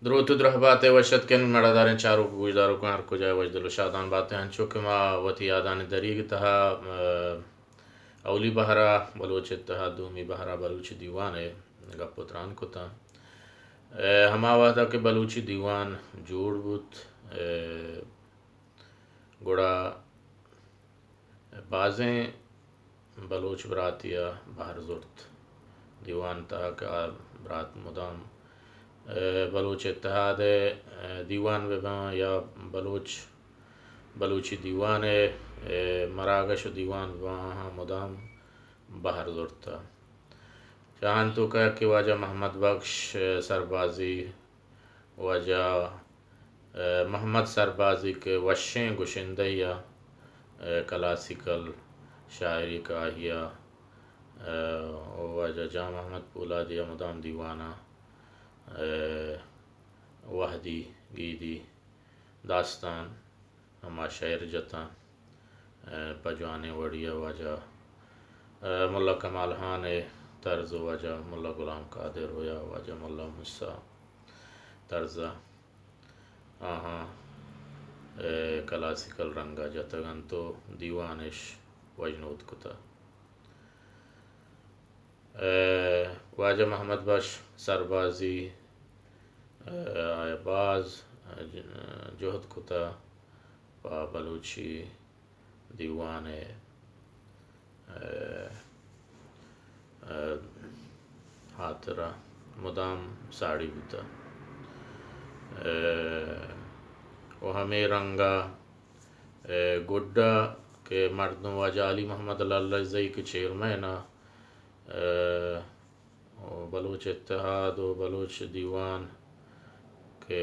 دروت ءُ درہبات ءِ وش اتکن مڑاداریں چاروک ءُ گوشداروکاں، ہر کجا ئے وشدل ءُ شادان بات ئے۔ انچو کہ ما وتی یادانی دریگ ءِ تہا، ا، اولی بہر ءَ بلوچ اتحاد، دومی بہر ءَ بلوچی دیوان ءِ گپ ءُ تران کتاں۔ ا، ہما وہد ءَ کہ بلوچی دیوان جوڑ بوت، ا، گڑا بازیں بلوچ براتی ءَ بہر زرت دیوان ءِ تہا کہ آ برات مدام، ا، بلوچ اتحاد ءِ، ا، دیوان بہ باں یا بلوچ، بلوچی دیوان ءِ، ا، مراگش ءُ دیوان بہ باں، آہاں مدام بہر زرتہ۔ چہ آہانی توکا کہ واجہ محمد بخش، ا، سربازی، واجہ، ا، محمد سربازی کہ وشیں گشندہی ءَ، ا، کلاسیکل شاعری کہ آہی ءَ، ا، واجہ جان محمد پولادی ءَ مدام دیوان ءَ، ا، وہدی گیدی داستان ہما شئیر جتاں، ا، پہ جوانیں وڑی ءَ واجہ، ا، ملا کمال ہان ءِ طرز ءُ واجہ ملا غلام قادر ءُ یا واجہ ملا موسی طرز ءَ آہاں، ا، کلاسیکل رنگ ءَ جتگ انت ءُ دیوان اش وژنود کتہ۔ ا، واجہ محمد بخش سربازی، ا، آئی ءَ باز، ا، ج-، جہد کتہ پہ بلوچی دیوان ءِ، ا، ا، ہاترا مدام ساڑی بوتہ۔ ا، ءُ ہمے رنگ ءَ، ا، گڈا کہ مردم واجہ علی محمد للزئی کہ چیئرمین ءَ، ا، ءُ بلوچ اتحاد ءُ بلوچ دیوان کہ،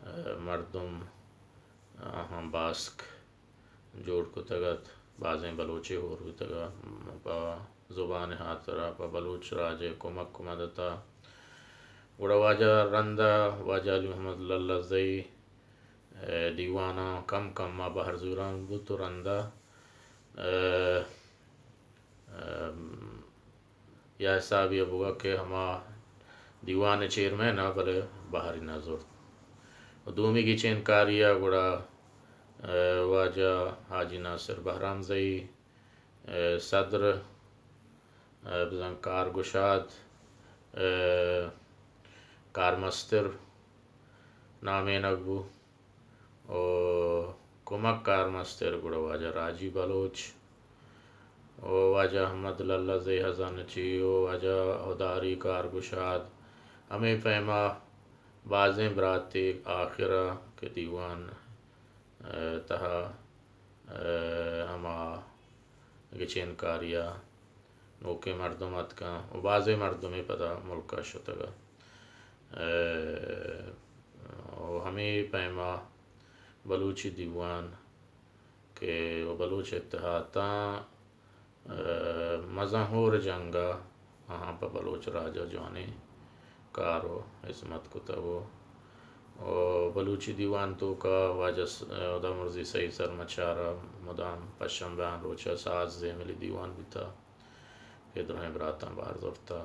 ا، مردم آہاں باسک جوڑ کتگ ات، بازیں بلوچے ہور بوتگ ءُ پہ زبان ءِ ہاترا پہ بلوچ راج ءِ کمک ءُ مدت ءَ۔ گڑا واجہ رند ءَ واجہ علی محمد للزئی ءِ دیواناں کم کم ءَ بہر زوران بوت ءُ رند ءَ، ا، ا، یا حسابے ءَ بوگ ءَ کہ ہما دیوان ءِ چیئرمین ءَ بلے بہرے نہ زرت۔ ءُ دومی گچین کاری ءَ گڑا، ا، واجہ حاجی ناصر بہرامزئی، ا، صدر، ا، بزاں کارگشاد، ا، کارمستر نامینگ بو۔ ءُ کمک کارمستر گڑا واجہ راجی بلوچ ءُ واجہ احمد للزئی ہزانچی ءُ واجہ ہداری کارگشاد، ہمے پیما بازیں براتے آخر ءَ کہ دیوان، ءِ تہا، ءِ ہما گچین کاری ءَ نوکیں مردم اتکاں ءُ بازیں مردمے پدا ملک ءَ شتگ ءُ، ءُ ہمے پیما بلوچی دیوان کہ ءُ بلوچ اتحاد تاں، ءِ مزن ہور جنگ ءَ آہاں پہ بلوچ راج ءَ جوانیں کار ءُ ہزمت کتگ ءُ، ءُ بلوچی دیوان توکا واجہ س-، ہدامرزی سعید سرمچار ءَ مدام پشمبہان روچ ءَ ساز زیملی دیوان بیتا کہ درہیں براتاں بہر زرتا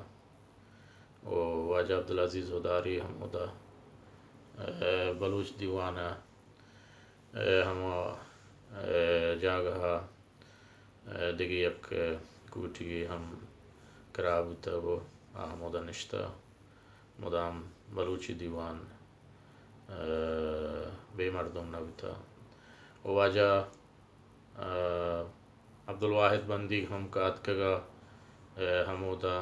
ءُ واجہ عبدالعزیز ہداری ہمودا، ءِ بلوچ دیوان ءِ، ءِ ہما، ءِ جاگہ ءَ ءِ دگہ یک کوٹیگے ہم کرا بوتگ ءُ آ ہمودا نشتہ مدام بلوچی دیوان، ءِ بے مردم نہ بوتگ ءُ واجہ، ءِ عبدالواحد بندیگ ہم کہ اتکگ ءُ، ءِ ہمودا،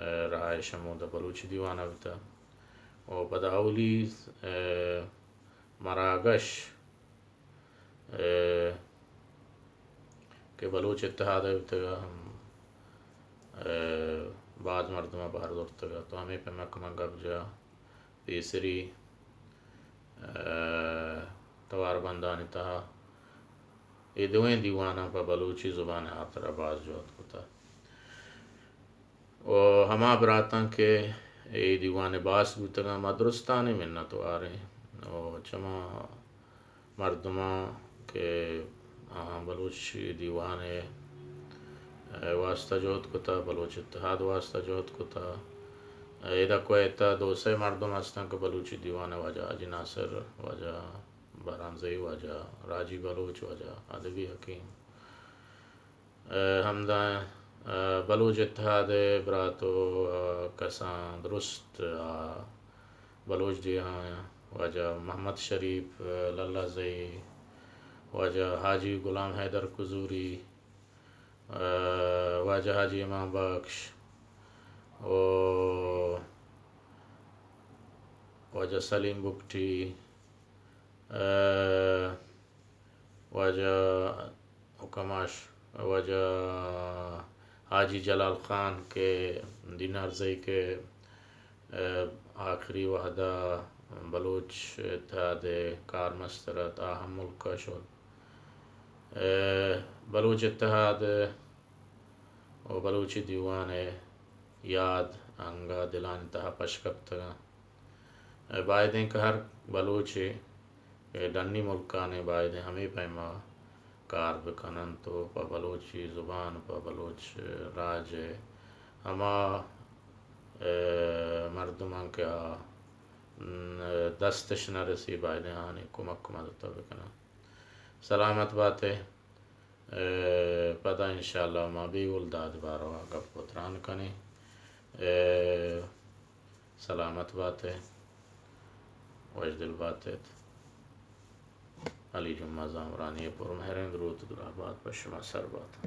ءِ رہائش ہمودا بلوچی دیوان ءَ بوتگ ءُ پدا اولی، ءِ مراگش، ءِ کہ بلوچ اتحاد ءَ بوتگ ءُ ہم، ءِ باز مردم ءَ بہر زرتگ ءُ تو ہمے پیما کہ من گپ جاہ پیسری، ءِ توار بندانی تہا اے دوئیں دیواناں پہ بلوچی زبان ءِ ہاترا باز جہد کتہ۔ ءُ ہما براتاں کہ اے دیوان ءِ باس بوتگاں، ما درستانی منت واریں ءُ چما مردماں کہ آہاں بلوچی دیوان ءِ، ءِ واستہ جہد کتہ، بلوچ اتحاد واستہ جہد کتہ، ادا کویت ءَ دو سئے مردم ہستاں کہ بلوچی دیوان ءَ، واجہ حاجی ناصر، واجہ بہرام زئی، واجہ راجی بلوچ، واجہ ادبی حکیم، ءَ ہمدا، ءَ بلوچ اتحاد ءِ برات ءُ، ءَ کساں درست، ءَ بلوچ دیہاں، واجہ محمد شریف، ءَ للہ زئی، واجہ حاجی غلام حیدر کزوری، ءَ واجہ حاجی امام بخش ءُ واجہ سلیم بگٹی، ءَ واجہ کماش، واجہ حاجی جلال خان کہ دینار زئی کہ، ءَ آخری وہد ءَ بلوچ اتحاد ءِ کارمستر ات، آ ہم ملک ءَ شت۔ ءَ بلوچ اتحاد ءُ بلوچی دیوان ءِ یاد انگہ دلانی تہا پش کپتگ اَنت۔ ءَ بائدیں کہ ہر بلوچے کہ ڈنی ملکانے بائدیں ہمے پیما کار بکننت ءُ پہ بلوچی زبان، پہ بلوچ راج ءِ ہما، ءَ مردماں کہ آ، م، دستش نہ رسی، بائدیں آہانی کمک ءُ مدت ءَ بکناں۔ سلامت بات ئے۔ ءَ پدا انشاءاللہ ما بیگل داد باروا گپ ءُ تران کنیں۔ ءَ سلامت بات ئے، وشدل بات ات۔ علی جمعہ زامرانی ءِ پرمہریں دروت ءُ دراہ بات پہ شما سر بات۔